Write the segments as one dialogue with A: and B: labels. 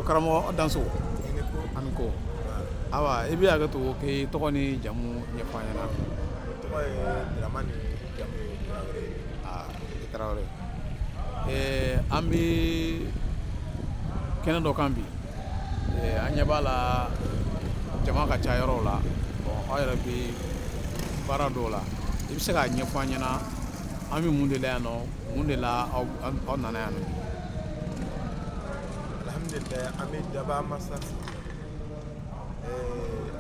A: O karamɔgɔ danso ani ko awa, i bɛ hakɛ to k'i tɔgɔ ni jamu ɲɛfɔ an ɲɛna.
B: Tɔgɔ ye Dramani, jamu ye Tarawele.
A: Aa, i Tarawele. An bɛ kɛnɛ dɔ kan bi, an ɲɛ b'a la jama ka ca yɔrɔw la. Bon, aw yɛrɛ bɛ baara dɔw la, i bɛ se k'a ɲɛfɔ an ɲɛna an bɛ mun de la yan nɔ, mun de la aw nana yan nɔ?
B: Alhamdulilayi, an bɛ daba masa fo.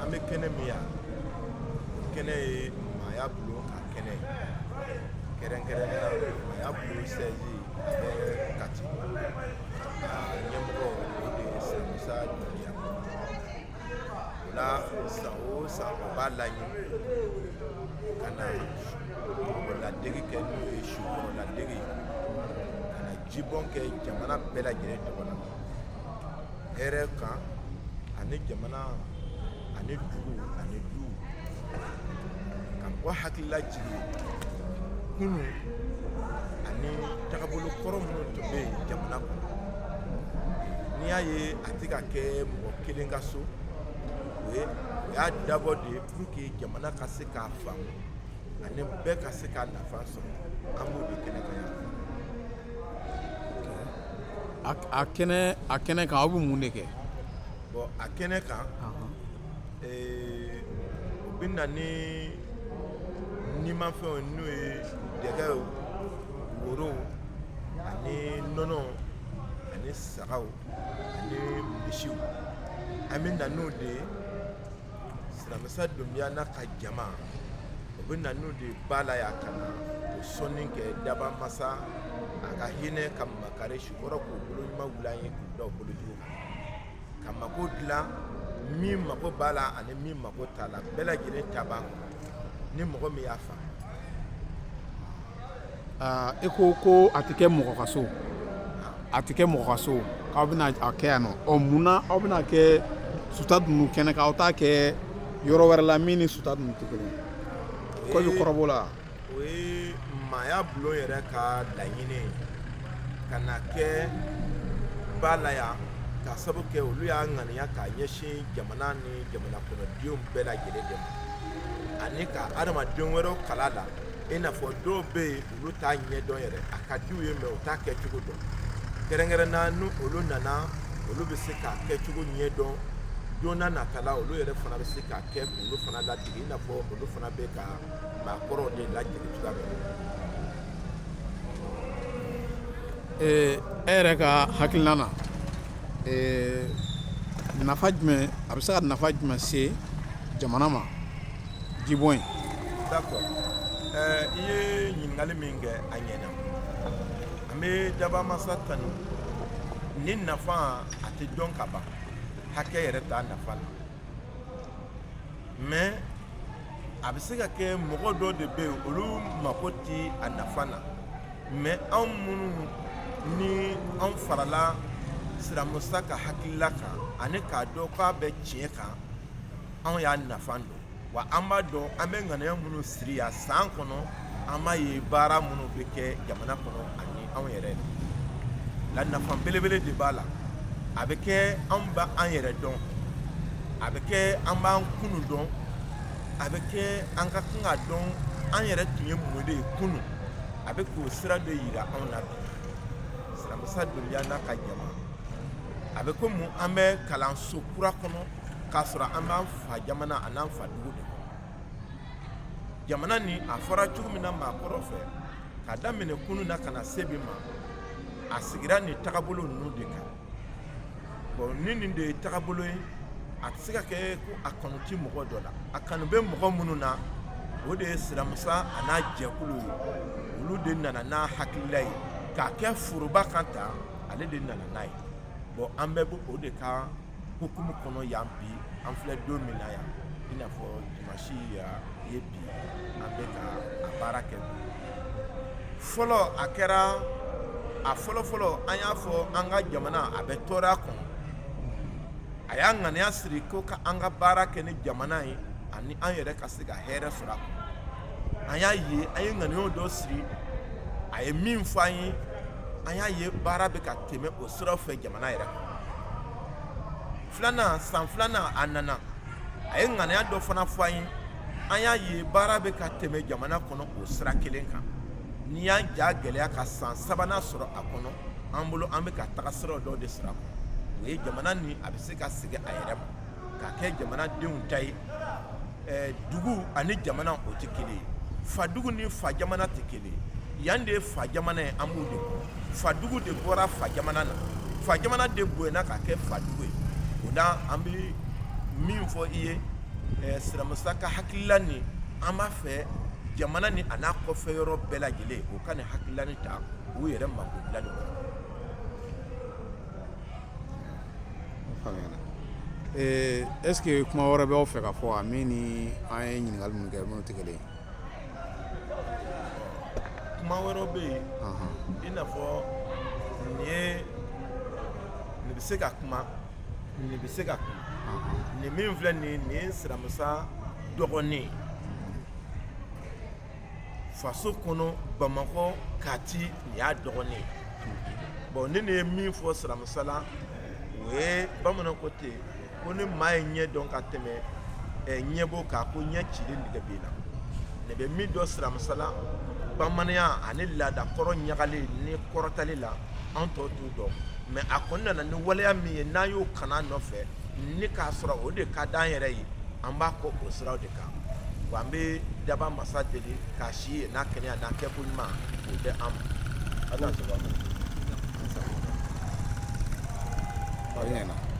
B: An bɛ kɛnɛ min yan, o kɛnɛ ye maaya bulon ka kɛnɛ ye, kɛrɛnkɛrɛnnenya maaya bulon siège a bɛ Kati, a ɲɛmɔgɔ o de ye Siramusa Dunbiya. O la, san o san o b'a laɲini ka na mɔgɔ ladege kɛ, n'o ye sukɔrɔ ladege ye, ka na jibɔn kɛ jamana bɛɛ lajɛlen tɔgɔ la, hɛrɛ kan ani jamana ani dugu ani du, ka mɔgɔ hakili lajigin kunun ani tagabolo kɔrɔ minnu tun bɛ yen jamana kɔnɔ. N'i y'a ye a tɛ ka kɛ mɔgɔ kelen ka so, o ye o y'a dabɔ de ye pour que jamana ka se k'a faamu ani bɛɛ ka se k'a nafa sɔrɔ. An b'o de kɛnɛ kan yan.
A: A kɛnɛ kan, aw bɛ mun de kɛ?
B: Bon, a kɛnɛ kan, o bɛ na ni nimafɛnw ye, n'o ye dɛgɛw, worow ani nɔnɔ ani sagaw ani misiw. An bɛ na n'o de ye. Siramasa Dunbiya n'a ka jama, o bɛ na n'o de ye ba la yan, ka na o sɔnni kɛ daba masa a ka hinɛ ka makari sukɔrɔ, k'u bolo ɲuman wuli an ye, k'u da u bolo jugu kan, ka mako dilan min mako b'a la ani min mako t'a la, bɛɛ lajɛlen ta b'a kɔnɔ ni mɔgɔ min y'a faamu.
A: I ko ko a tɛ kɛ mɔgɔ ka so, a tɛ kɛ mɔgɔ ka so k'aw bɛna a kɛ yan nɔ. Ɔ, mun na aw bɛna kɛ sutade ninnu kɛnɛ kan, aw t'a kɛ yɔrɔ wɛrɛ la min ni sutade ninnu tɛ kelen ye? Ko bɛ kɔrɔbɔ la.
B: O ye maaya bulon yɛrɛ ka laɲini ye ka na kɛ ba la yan, ka sabu kɛ olu y'a ŋaniya k'a ɲɛsin jamana ni jamana kɔnɔdenw bɛɛ lajɛlen de ma, ani ka adamaden wɛrɛw kala la, i n'a fɔ dɔw bɛ yen, olu t'a ɲɛdɔn yɛrɛ, a ka d'u ye mais u t'a kɛcogo dɔn. Kɛrɛnkɛrɛn na, ni olu nana, olu bɛ se k'a kɛcogo ɲɛdɔn. Don n'a nata la, olu yɛrɛ fana bɛ se k'a kɛ k'olu fana ladege, i n'a fɔ olu fana bɛ ka maakɔrɔw de ladege cogoya min na.
A: E yɛrɛ ka hakilina na, nafa jumɛn, a bɛ se ka nafa jumɛn se jamana ma, jibɔn ye?
B: D'accord, i ye ɲininkali min kɛ, a ɲɛna. An bɛ dabamasa tanu. Ni nafa a tɛ dɔn ka ban, hakɛ yɛrɛ t'a nafa la, mais a bɛ se ka kɛ mɔgɔ dɔ de bɛ yen, olu mako tɛ a nafa na, mais anw minnu ni anw farala Siramusa ka hakilila kan ani k'a dɔn k'a bɛ tiɲɛ kan, anw y'a nafa dɔn. Wa an b'a dɔn an bɛ ŋaniya minnu siri yan san kɔnɔ, an b'a ye baara minnu bɛ kɛ jamana kɔnɔ ani anw yɛrɛ la, nafa belebele de b'a la. A bɛ kɛ anw bɛ an yɛrɛ dɔn, a bɛ kɛ an b'an kunun dɔn, a bɛ kɛ an ka kan k'a dɔn an yɛrɛ tun ye mun de ye kunun. A bɛ k'o sira de yira anw na bi. Siramusa Dunbiya n'a ka jama, a bɛ komi an bɛ kalanso kura kɔnɔ k'a sɔrɔ an b'an fa jamana ani n'an fa dugu de kɔnɔ. Jamana ni a fɔra cogo min na maakɔrɔ fɛ, ka daminɛ kunun na ka na se bi ma, a sigira nin tagabolo ninnu de kan. Bon, ni nin de ye tagabolo ye, a tɛ se ka kɛ ko a kanu tɛ mɔgɔ dɔ la. A kanu bɛ mɔgɔ minnu na, o de ye Siramusa a n'a jɛkulu ye. Olu de nana n'a hakilila ye k'a kɛ foroba kan ta, ale de nana n'a ye. Bon, an bɛɛ bɛ o de ka hukumu kɔnɔ yan bi. An filɛ don min na yan, i n'a fɔ dimanche ye bi, an bɛ ka a baara kɛ bi. Fɔlɔ, a kɛra a fɔlɔfɔlɔ, an y'a fɔ an ka jamana a bɛ tɔɔrɔya kɔnɔ. A y'a ŋaniya siri ko ka an ka baara kɛ ni jamana ye ani an yɛrɛ ka se ka hɛrɛ sɔrɔ a kɔnɔ. An y'a ye an ye ŋaniyaw dɔ siri, a ye min fɔ an ye, an y'a ye baara bɛ ka tɛmɛ o sira fɛ jamana yɛrɛ kɔnɔ. Filanan, san filanan, a nana, a ye ŋaniya dɔ fana fɔ an ye. An y'a ye baara bɛ ka tɛmɛ jamana kɔnɔ o sira kelen kan. N'i y'an ja gɛlɛya ka san sabanan sɔrɔ a kɔnɔ, an bolo an bɛ ka taga sira dɔ de sira kɔnɔ, o ye jamana ni a bɛ se ka segin a yɛrɛ ma ka kɛ jamanadenw ta ye. Dugu ani jamana, o tɛ kelen ye. Fadugu ni fa jamana tɛ kelen ye. Yan de ye fa jamana ye, an b'o de kɔ. Fadugu de bɔra fa jamana na, fa jamana de bonyana ka kɛ fadugu ye. O la, an bɛ min fɔ i ye, Siramusa ka hakilila nin, an b'a fɛ jamana ni a n'a kɔfɛ yɔrɔ bɛɛ lajɛlen, o ka nin hakilila nin ta u yɛrɛ mako dilan nin kɔnɔ.
A: Faamuyana. Est ce que kuma wɛrɛ b'aw fɛ ka fɔ wa, min ni an ye ɲininkali minnu kɛ, minnu tɛ kelen ye?
B: Kuma wɛrɛw bɛ yen, i n'a fɔ nin ye, nin bɛ se ka kuma, nin bɛ se ka kuma. Nin min filɛ nin ye, nin ye Siramusa dɔgɔnin ye faso kɔnɔ, Bamakɔ, Kati, nin y'a dɔgɔnin ye. Bon, ni nin ye min fɔ Siramusa la, o ye bamananw ko ten ko ni maa ye ɲɛ dɔn ka tɛmɛ ɲɛbɔ kan, ko ɲɛ cilen nɛgɛ b'i la. Ne bɛ min dɔn Siramusa la, bamananya ani laada kɔrɔ ɲagalen ni kɔrɔtali la, an tɔ t'u dɔn. Mais a kɔni nana ni waleya min ye, n'an y'o kana nɔfɛ ni k'a sɔrɔ o de ka d'an yɛrɛ ye, an b'a kɔ o siraw de kan. Wa an bɛ daba masa deli k'a si ye n'a kɛnɛya n'a kɛko ɲuman k'o di an ma. Ala sago.
A: A ɲɛna.